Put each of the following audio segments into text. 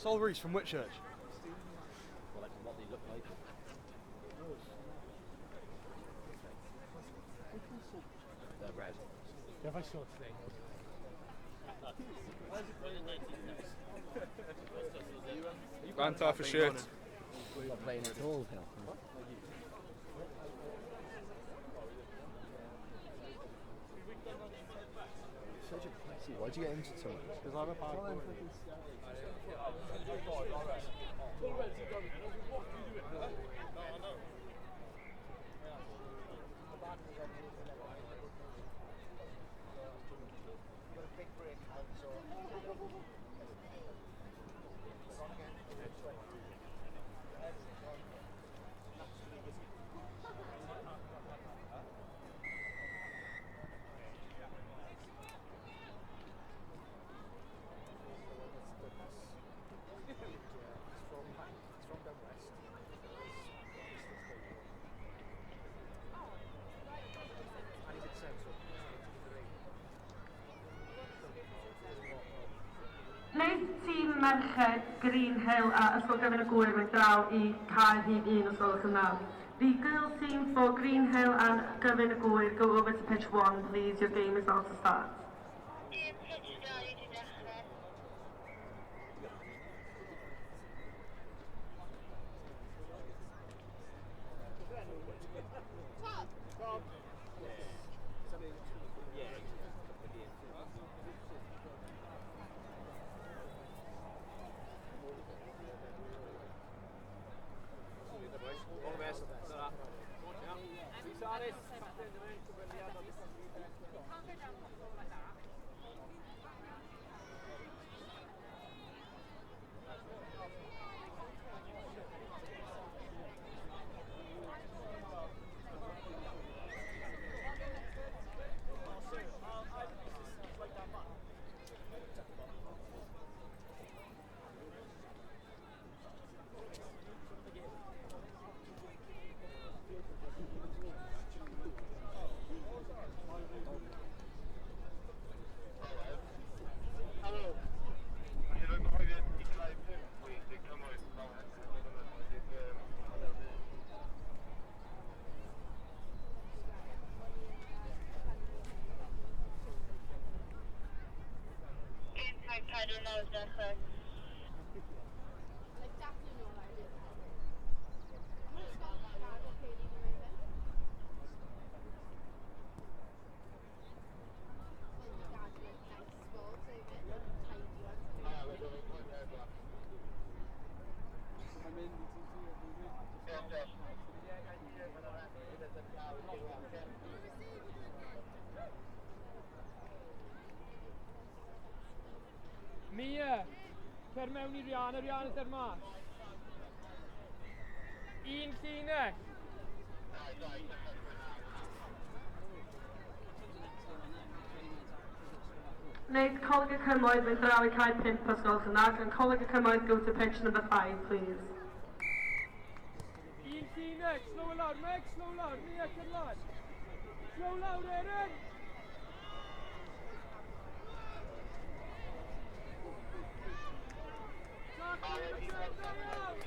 Sol Rees from Whitchurch. Well, like what they look like. They're red. Yeah, I saw today. Grant off a shirt. Not playing at all, Hill. Such a pussy. Why'd you get injured so much? Because I'm a bad boy. Wneud tîm merched Greenhill a Ysgol Gyfun y Gŵyr mynd draw i cae rhif 1 os gwelwch yn dda. The girls team for Greenhill and Gyfun y Gŵyr, go over to pitch 1 please, your game is about to start. Dim pitch 2 i dechrau. All the best. Gêm cae 4 9 dechrau. Mia, cer mewn i Rihanna, Rihanna der mas. Un llinell. Wneud Coleg y Cymoedd mynd draw i cae 5 os gwelwch yn dda. Can Coleg y Cymoedd go to pitch number 5 please. Un llinell, slow lawr, Meg, slow lawr, Mia, cer lan. Slow lawr, Erin. Tackle, da iawn.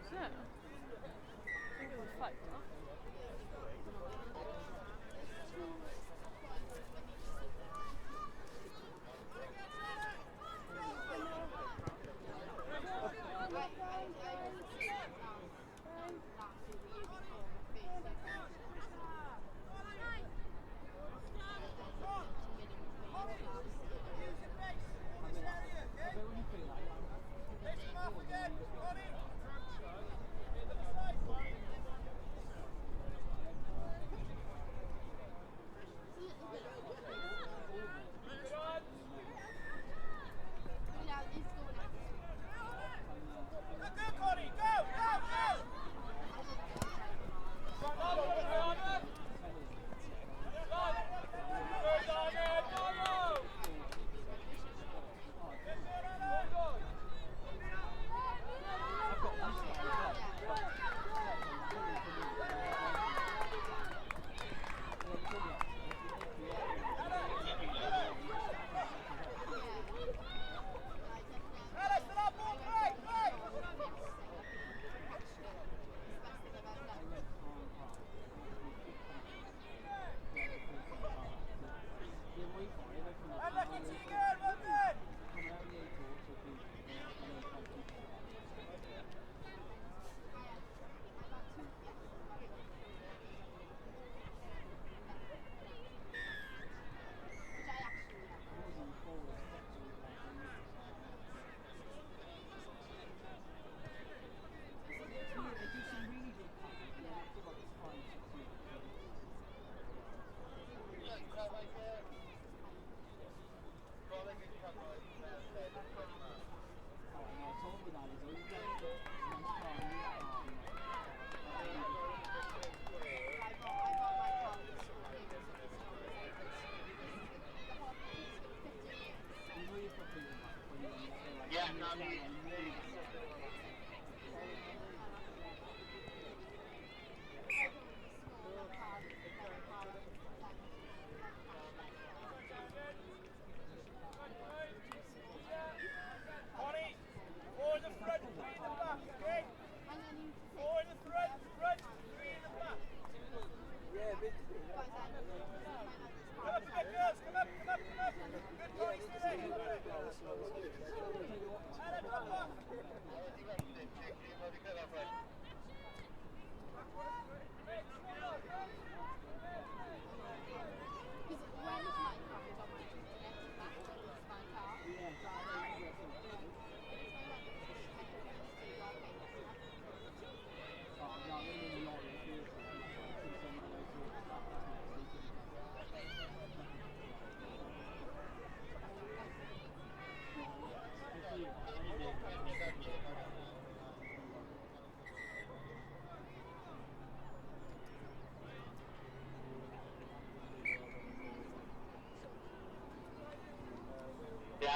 So, I think it was fight, huh?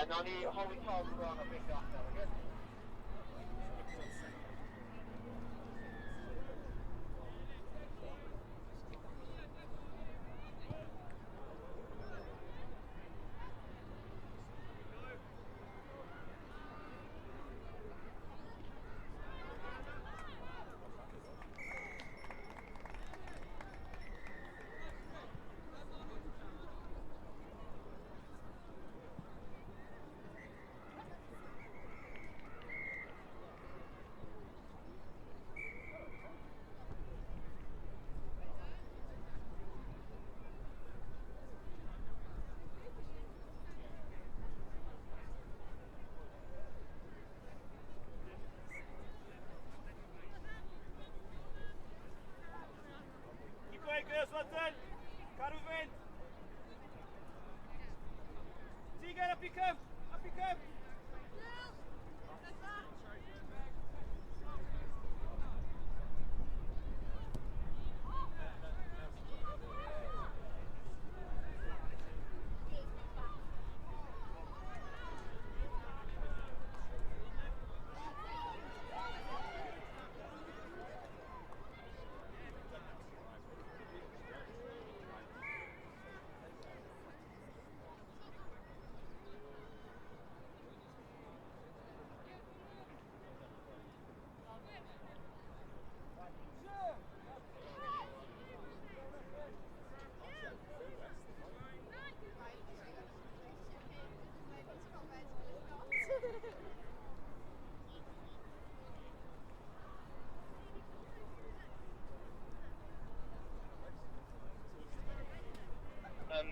Nawn ni holi Tom rwan o beth allan, oce? Keep going, girls, well done. Cadw fynd. Tegan, up you come. Up you come.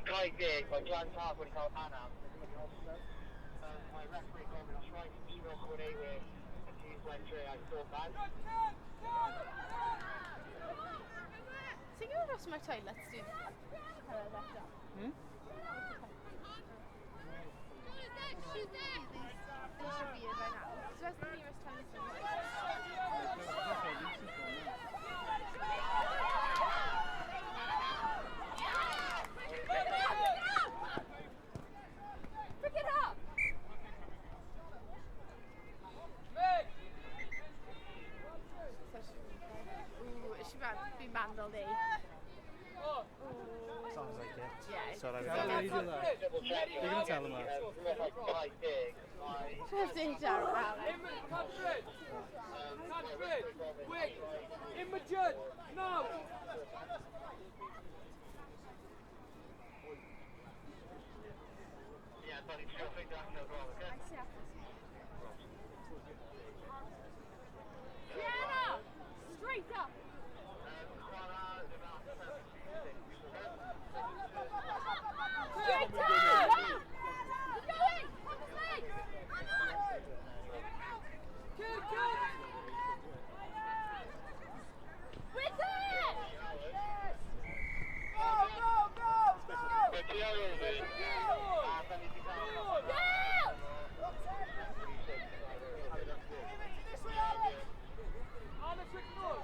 Cae deg, mae Glan Taf wedi cael anaf. Mae referee gofyn os rhaid un o'r chwaraewyr y tîm Gwentre a'i ddod ban. Ti'n gwybod os mae'r toilets dwi'n cyrraedd eto? Hmm? Surely they should be here by now. So where's the nearest toilet? Pick it up! Meg! Ooh, is she been banned all day? Sounds like it. Yeah. Sorry, Tell I'm him, Double check. You're gonna tell him that. Cae deg, mae... Catherine! Catherine! Wait! Imogen! Now! Ie, da ni'n trio ffeindio allan as well, oce? Piano! Straight up! Chwarae yn Straight up! Keep going! Pop his leg! Kick, kick! With it! Go, go, go, go! Mae ti ar ôl fi. A da ni 'di cael... Girls! Alex, quick nôl!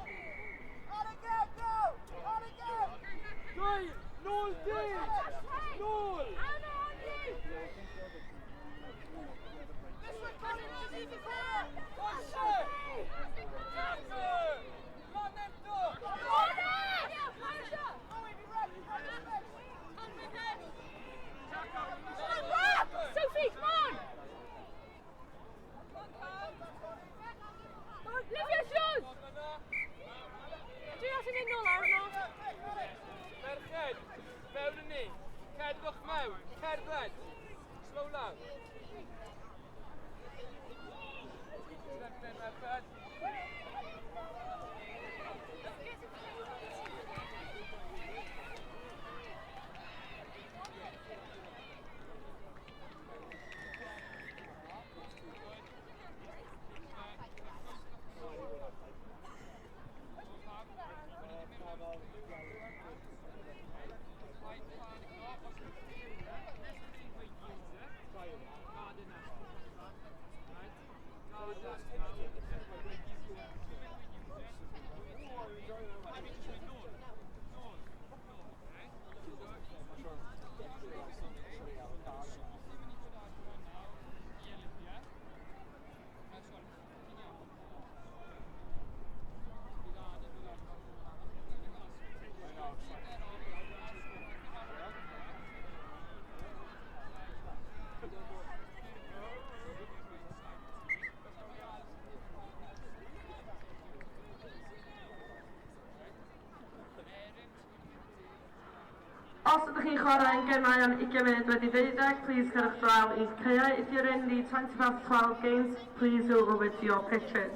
chwarae ein gemau am 20 munud wedi 12, please cerwch draw i'ch caeau. If you're in the 20 past 12 games, please go over to your pitches.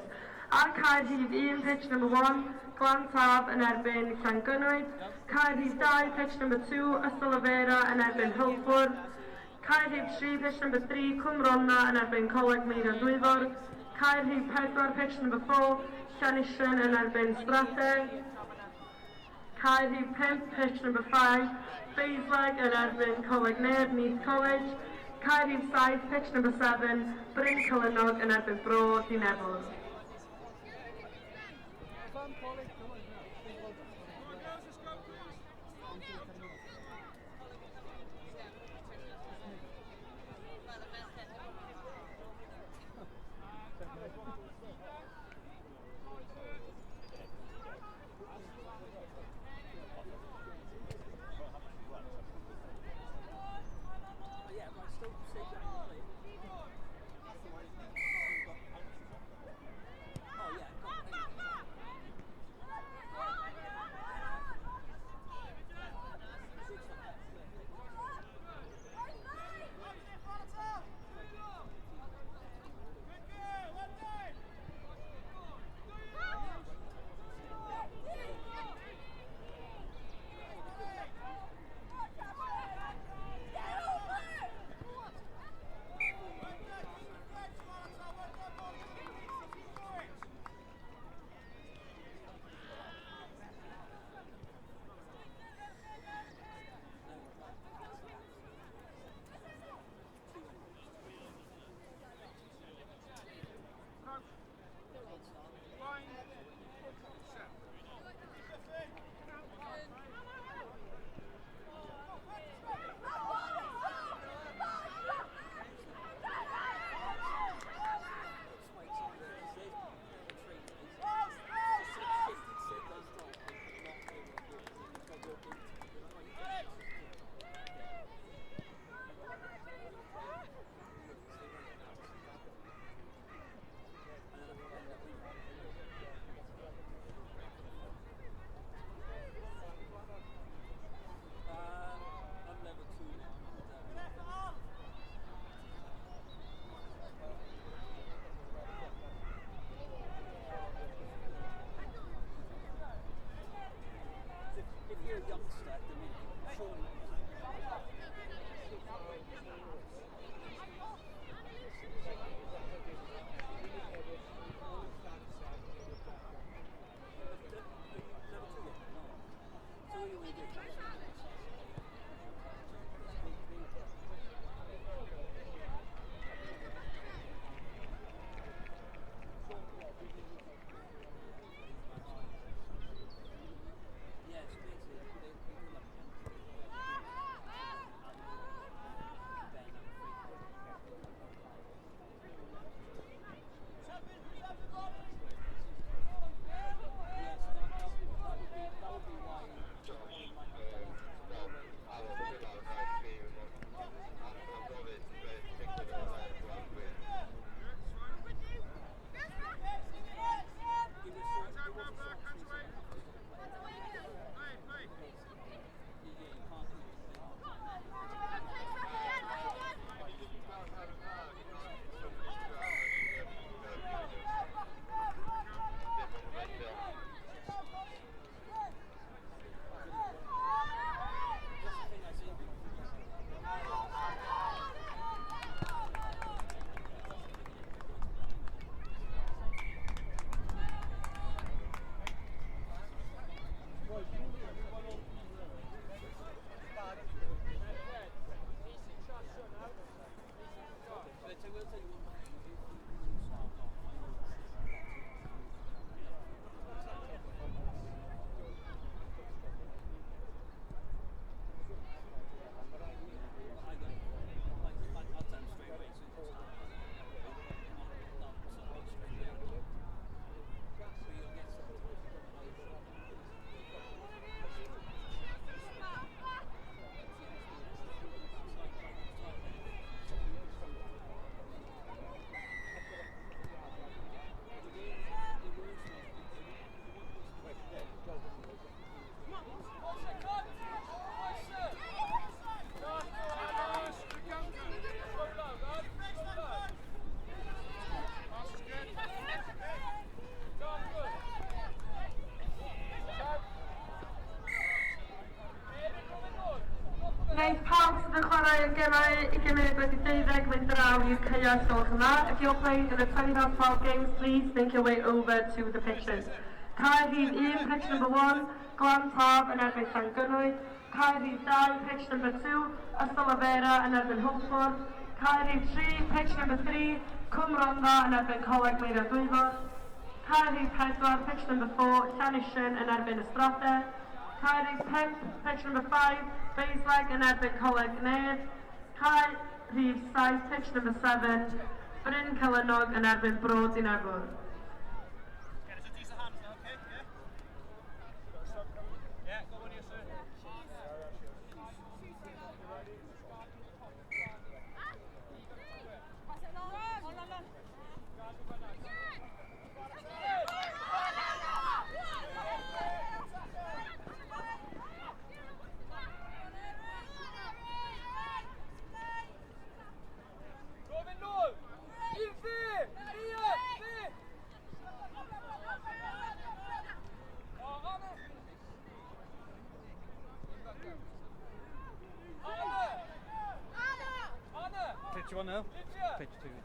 Ar cae rhif 1, pitch number 1, Glan Taf yn erbyn Llangynwyd. Cae rhif 2, pitch number 2, Ysgol y Vera yn erbyn Hwlffordd. Cae rhif 3, pitch number 3, Cwm Rhondda yn erbyn Coleg Meirion Dwyfor. Cae rhif 4, pitch number 4, Llanisien yn erbyn Strate. Cae rhif 5, pitch number 5, Bassaleg yn erbyn Coleg Nedd, Neath College. Cae rhif 7, pitch number 7, Bryn Celynnog yn erbyn Bro Dinefwr. Come on, girls, let's go, girls. gemau 11:12 mynd draw i'r caeau, os gwelwch yn dda. If you're playing in the 12:20 games, please make your way over to the pitches. Cae rhif 1, pitch number 1, Glan Taf yn erbyn Llangynwy. Cae rhif 2, pitch number 2, Ysgol Afera yn erbyn Hwlffordd. Cae rhif 3, pitch number 3, Cwm Rhondda yn erbyn Coleg Meirion Dwyfor. Cae rhif 4, pitch number 4, Llanishen yn erbyn Ystrade. Cae rhif 5, pitch number 5, Bassaleg yn erbyn Coleg Nedd. Cae rhif 7, pitch number 7, Bryn Celynog yn erbyn Bro Dinefwr. Get it a decent hands now, okay? Yeah? Yeah, go on here, sir. Gofyn nôl! Un dde! Ie! Dde! O, Anna! Anna! Anna! Pitch one now. Lydia! Pitch two now.